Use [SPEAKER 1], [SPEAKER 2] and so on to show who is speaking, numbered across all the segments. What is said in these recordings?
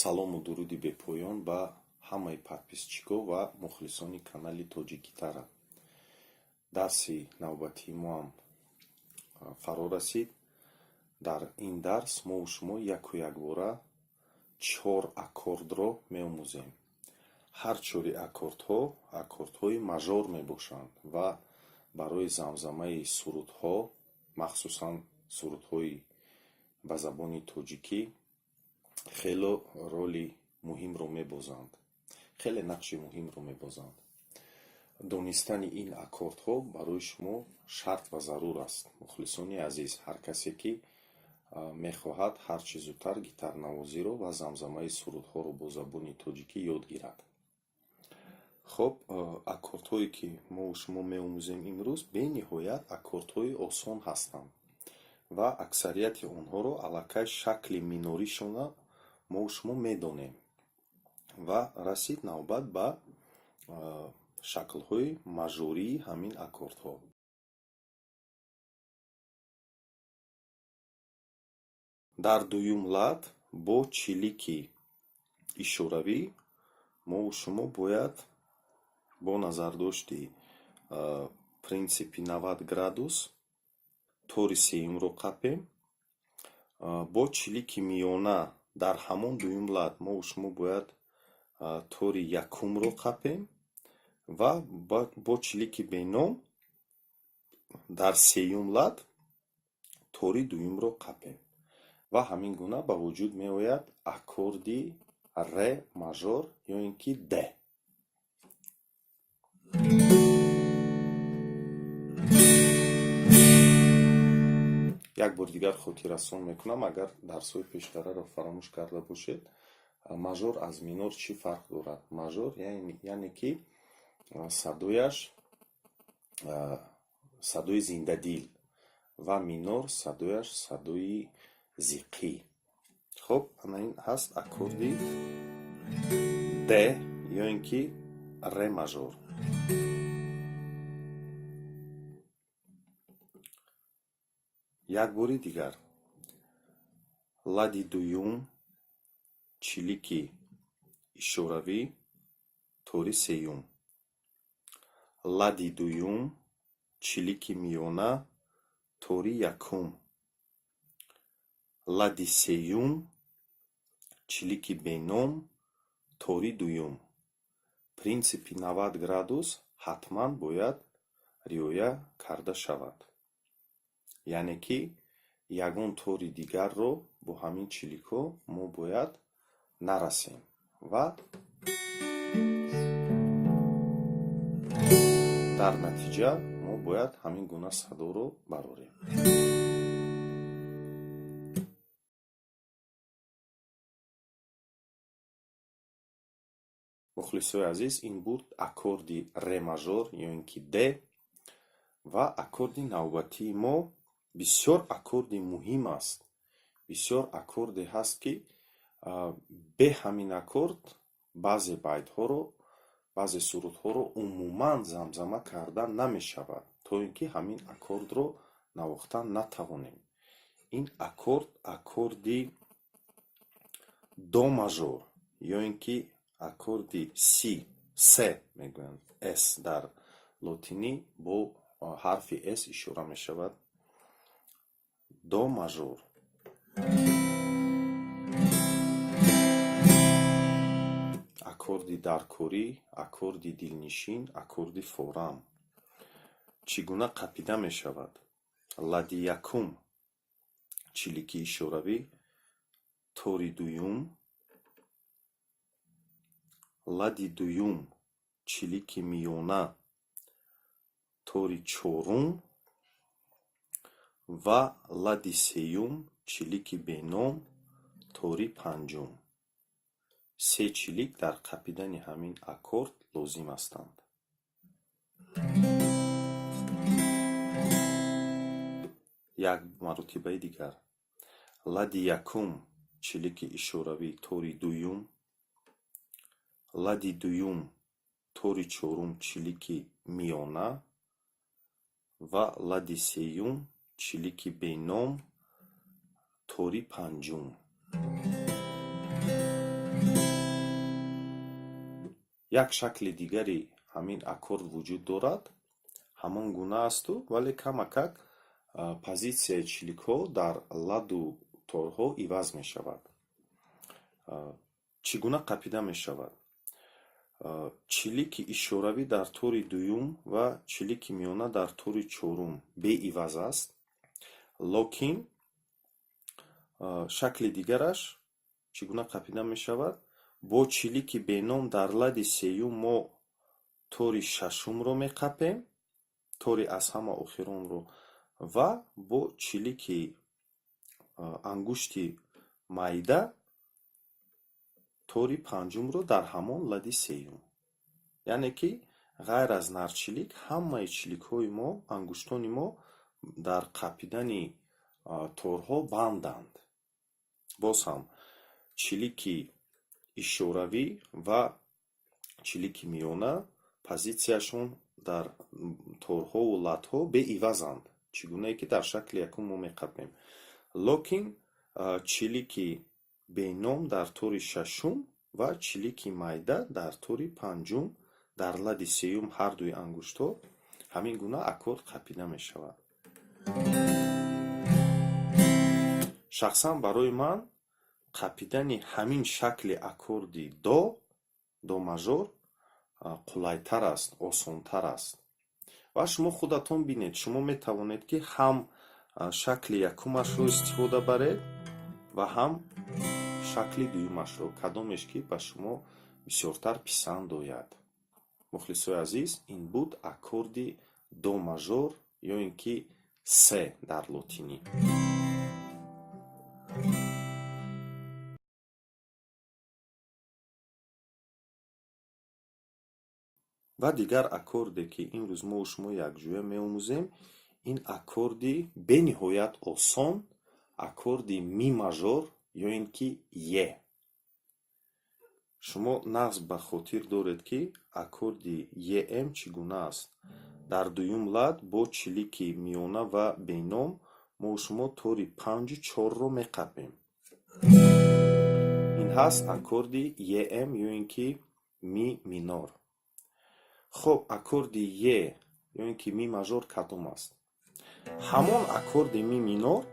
[SPEAKER 1] Салому дуруди бепоён ба ҳамаи подписчикҳо ва мухлисони канали Тоҷик Гитара. Дарси навбатии моам фаро расид. Дар ин дарс мову шумо яку якбора чор аккордро меомӯзем. Ҳар чори аккордҳо аккордҳои мажор мебошанд ва барои замзамаи сурудҳо, махсусан сурудҳои ба забони тоҷикӣ, хело роли муҳимро мебозанд, хеле нақши муҳимро мебозанд. Донистани ин аккордҳо барои шумо шарт ва зарур аст. Мухлисони азиз, ҳар касе ки мехоҳад ҳарчи зудтар гитарнавозиро ва замзамаи сурудҳоро бо забони тоҷикӣ ёд гирад. Хоб, аккордҳое ки мову шумо меомӯзем имрӯз, бениҳоят аккордҳои осон ҳастанд ва аксарияти онҳоро аллакай шакли миноришона мову шумо медонем ва расид навбат ба шаклҳои мажории ҳамин аккордҳо. Дар дуюм лад бо чилики ишоравӣ мову шумо бояд бо назардошти принсипи 90 градус тори сеюмро қапем. Бо чилики миёна дар ҳамон дуюм лад мову шумо бояд тори якумро қапем ва бо чилики беном дар сеюм лад тори дуюмро қапем. Ва ҳамин гуна ба вуҷуд меояд аккорди ре мажор ё ин ки д. Як бори дигар хотиррасон мекунам, агар дарсҳои пештараро фаромӯш карда бошед, мажор аз минор чӣ фарқ дорад? Мажор яъне ки садояш садои зиндадил ва минор садояш садои зиқӣ. Хоб, ана ин ҳаст аккорди д ё ин ки ре мажор. Як бори дигар: лади дуюм, чилики ишоравӣ, тори сеюм, лади дуюм, чилики миёна, тори якум, лади сеюм, чилики беном, тори дуюм. Принсипи 90 градус ҳатман бояд риоя карда шавад, яъне ки ягон тори дигарро бо ҳамин чиликҳо мо бояд нарасем ва дар натиҷа мо бояд ҳамин гуна садоро барорем. Мухлисои азиз, ин буд аккорди ре мажор ё ин ки д. Ва аккорди навбатии мо бисёр аккорди муҳим аст, бисёр аккорде ҳаст, ки бе ҳамин аккорд баъзе байтҳоро, баъзе сурудҳоро умуман замзама карда намешавад, то ин ки ҳамин аккордро навохтан натавонем. Ин аккорд аккорди до мажор ё ин ки аккорди си, се мегӯянд, с дар лотинӣ бо ҳарфи с ишора мешавад. До мажор. Аккорди даркорӣ, аккорди дилнишин, аккорди форам. Чӣ гуна қапида мешавад? Лади якум, чилики ишоравӣ, тори дуюм, лади дуюм, чилики миёна, тори чорум ва лади сеюм, чилики беном, тори панҷум. Се чилик дар қапидани ҳамин аккорд лозим ҳастанд. Як маротибаи дигар: лади якум, чилики ишоравӣ, тори дуюм, лади дуюм, тори чорум, чилики миёна ва лади сеюм, чилики беном, тори панҷум. Як шакли дигари ҳамин аккорд вуҷуд дорад, ҳамон гуна асту, вале камакак позитсияи чиликҳо дар ладу торҳо иваз мешавад. Чӣ гуна қапида мешавад? Чилики ишоравӣ дар тори дуюм ва чилики миёна дар тори чорум беиваз аст, локин шакли дигараш чӣ гуна қапида мешавад? Бо чилики беном дар лади сеюм мо тори шашумро меқапем, тори аз ҳама охиронро, ва бо чилики ангушти майда тори панҷумро дар ҳамон лади сеюм. Яъне ки ғайр аз нарчилик ҳамаи чиликҳои мо, ангуштони мо дар қапидани торҳо банданд. Боз ҳам чилики ишоравӣ ва чилики миёна позитсияшон дар торҳову ладҳо беивазанд, чӣ гунае ки дар шакли якум мо меқапем, локин чилики беном дар тори шашум ва чилики майда дар тори панҷум дар лади сеюм ҳардуи ангуштҳо ҳамин гуна аккорд қапида мешавад. Шахсан барои ман қапидани ҳамин шакли аккорди до мажор қулайтар аст, осонтар аст. Ва шумо худатон бинед, шумо метавонед, ки ҳам шакли якумашро истифода баред ва ҳам шакли дуюмашро, кадомеш ки ба шумо бисёртар писанд ояд. Мухлисои азиз, ин буд аккорди до мажор ё ин ки се дар лотинӣ. Ва дигар аккорде, ки имрӯз мо шумо якҷоя меомӯзем, ин аккорди бениҳоят осон, аккорди ми мажор ё ин ки е. Шумо нағз ба хотир доред, ки аккорди ем чӣ гуна аст. Дар дуюм лад бо чилики миёна ва беном мо шумо тори панҷу чорро меқапем. Ин ҳаст аккорди ем ё ин ки ми минор. Хуб, аккорди е ё ин ки ми мажор кадом аст? Ҳамон аккорди ми минор,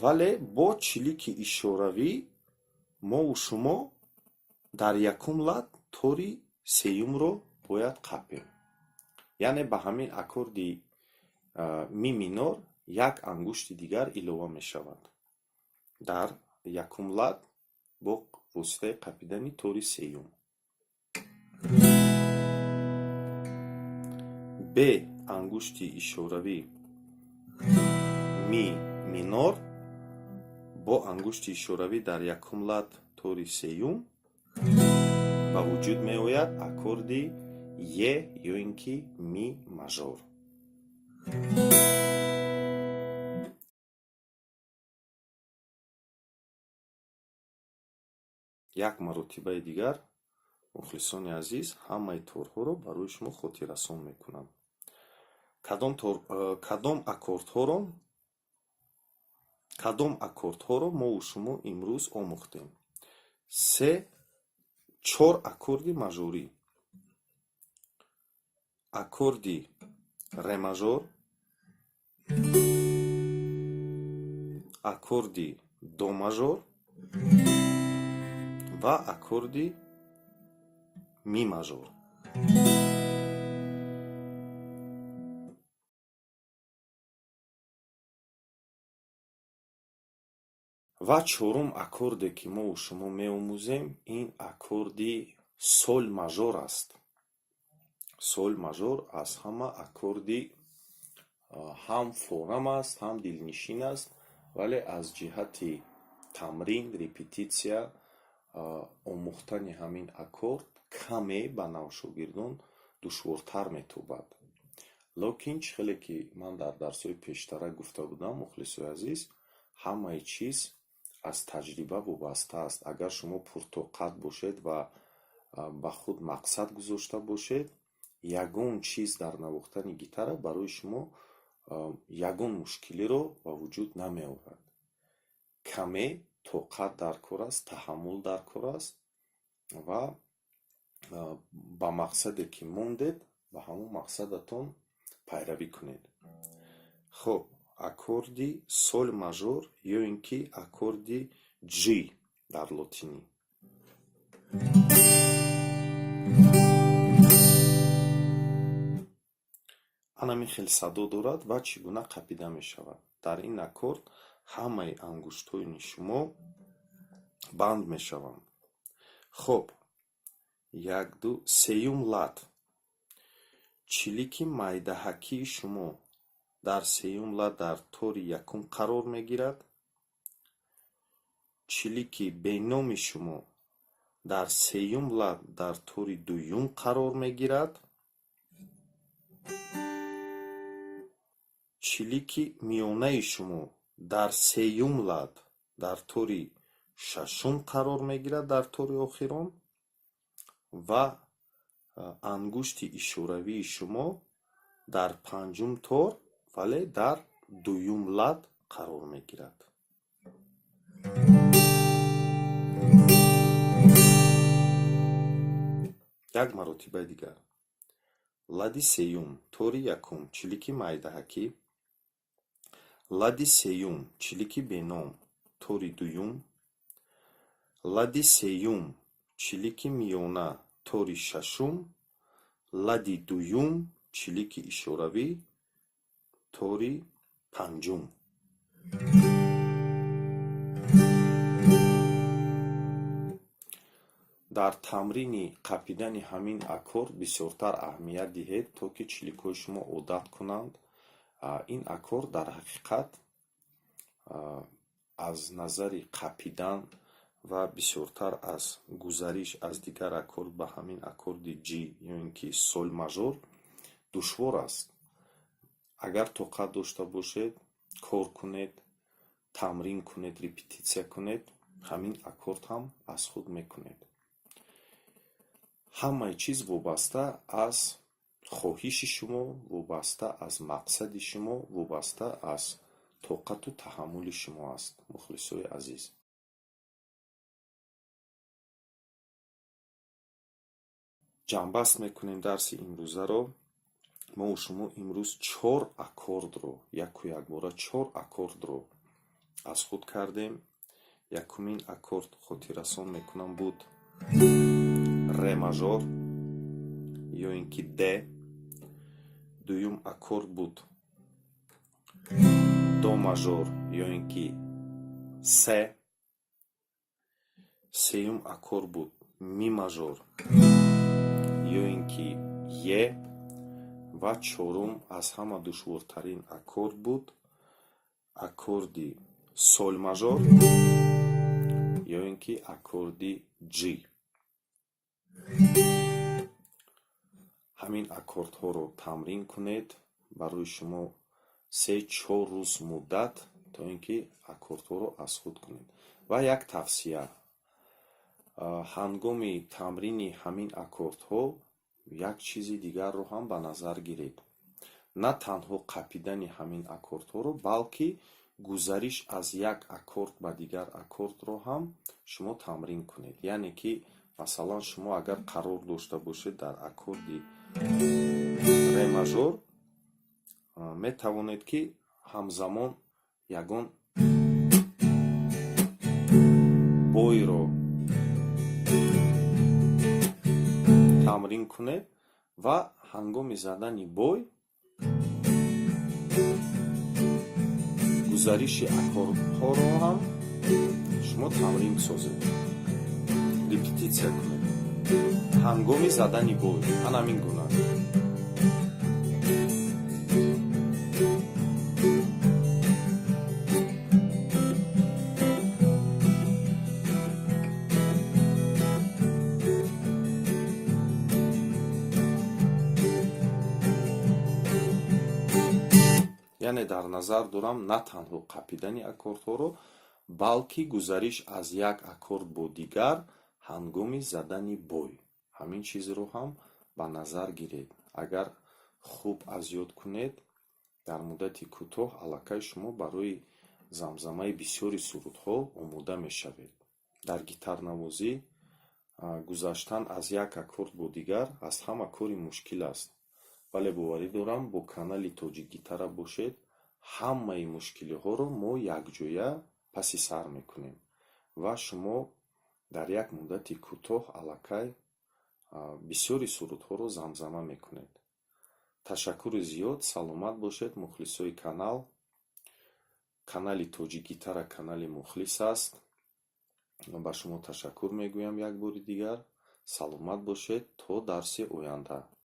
[SPEAKER 1] вале бо чилики ишоравӣ мову шумо дар якум лад тори сеюмро бояд қапем. Яъне ба ҳамин аккорди ми минор як ангушти дигар илова мешавад дар якум лад бо воситаи қапидани тори сеюм. Бе ангушти ишоравӣ ми минор бо ангушти ишоравӣ дар якум лад тори сеюм ба вуҷуд меояд аккорди е ё ин ки ми мажор. Як маротибаи дигар, мухлисони азиз, ҳамаи торҳоро барои шумо хотиррасон мекунам. Кадом аккордҳоро мову шумо имрӯз омӯхтем? Се, чор аккорди мажорӣ: аккорди ре мажор, аккорди до мажор ва аккорди ми мажор. Ва чорум аккорде, ки мову шумо меомӯзем, ин аккорди соль мажор аст. Соль мажор аз ҳама аккорди ҳам форам аст, ҳам дилнишин аст, вале аз ҷиҳати тамрин, репетитсия, омӯхтани ҳамин аккорд каме ба навшогирдон душвортар метобад. Лекин чӣ хеле ки ман дар дарсҳои пештара гуфта будам, мухлисои азиз, ҳамаи чиз аз таҷриба вобаста аст. Агар шумо пуртоқат бошед ва ба худ мақсад гузошта бошед, ягон чиз дар навохтани гитара барои шумо ягон мушкилиро ба вуҷуд намеорад. Каме тоқат дар кор аст, таҳаммул дар кор аст ва Ба мақсаде ки мондед, ба ҳамон мақсадатон пайравӣ кунед. Хуб, аккорди соль мажор ё ин ки аккорди G дар лотинӣ. Анамин хел садо дорад ва чӣ гуна қапида мешавад? Дар ин аккорд ҳамаи ангуштҳои шумо банд мешаванд. Хуб, як, ду, сеюм лад. Чилики майдаҳакии шумо дар сеюм лад дар тори якум қарор мегирад. Чилики беноми шумо дар сеюм лад дар тори дуюм қарор мегирад. Чилики миёнаи шумо дар сеюм лад дар тори шашум қарор мегирад, дар тори охирон, ва ангушти ишоравии шумо дар панҷум тор, вале дар дуюм лад қарор мегирад. Як маротибаи дигар: лади сеюм, тори якум, чилики майдаҳакӣ; лади сеюм, чилики беном, тори дуюм; лади сеюм, чилики миёна, тори шашум; лади дуюм, чилики ишоравӣ, тори панҷум. Дар тамрини қапидани ҳамин аккорд бисёртар аҳамият диҳед, то ки чиликҳои шумо одат кунанд. Ин аккорд дар ҳақиқат аз назари қапидан ва бисёртар аз гузариш аз дигар аккорд ба ҳамин аккорди G ё ин ки соль мажор душвор аст. Агар тоқат дошта бошед, кор кунед, тамрин кунед, репетитсия кунед, ҳамин аккорд ҳам аз худ мекунед. Ҳамаи чиз вобаста аз хоҳиши шумо, вобаста аз мақсади шумо, вобаста аз тоқату таҳаммули шумо аст, мухлисои азиз. Ҷамъбаст мекунем дарси имрӯзаро. Мо шумо имрӯз чор аккордро, яку якбора чор аккордро аз худ кардем. Якумин аккорд, хотиррасон мекунам, буд ре мажор ё ин ки д. Дуюм аккорд буд до мажор ё ин ки с. Сеюм аккорд буд ми мажор ё ин ки е. Ва чорум, аз ҳама душвортарин аккорд буд аккорди соль мажор ё ин ки аккорди G. Ҳамин аккордҳоро тамрин кунед. Барои шумо 3-4 рӯз муддат, то ин ки аккордҳоро аз худ кунед. Ва як тавсия: ҳангоми тамрини ҳамин аккордҳо як чизи дигарро ҳам ба назар гиред. На танҳо қапидани ҳамин аккордҳоро, балки гузариш аз як аккорд ба дигар аккордро ҳам шумо тамрин кунед. Яъне ки, масалан, шумо агар қарор дошта бошед дар аккорди ре мажор, метавонед, ки ҳамзамон ягон бойро тамрин кунед ва ҳангоми задани бой гузариши аккордҳоро ҳам шумо тамрин созед, репетитсия кунед ҳангоми задани бой, ҳамин гуна. Яъне дар назар дорам на танҳо қапидани аккордҳоро, балки гузариш аз як аккорд бо дигар ҳангоми задани бой. Ҳамин чизро ҳам ба назар гиред. Агар хуб аз ёд кунед, дар муддати кӯтоҳ аллакай шумо барои замзамаи бисёри сурудҳо омода мешавед. Дар гитарнавозӣ Гузаштан аз як аккорд бо дигар аз ҳама кори мушкил аст, вале боварӣ дорам, бо канали Тоҷикгитара бошед, ҳамаи мушкилиҳоро мо якҷоя паси сар мекунем ва шумо дар як муддати кӯтоҳ аллакай бисёри сурудҳоро замзама мекунед. Ташаккури зиёд, саломат бошед, мухлисои канал. Канали Тоҷикгитара канали мухлис аст. Ба шумо ташаккур мегӯям як бори дигар. Саломат бошед то дарси оянда.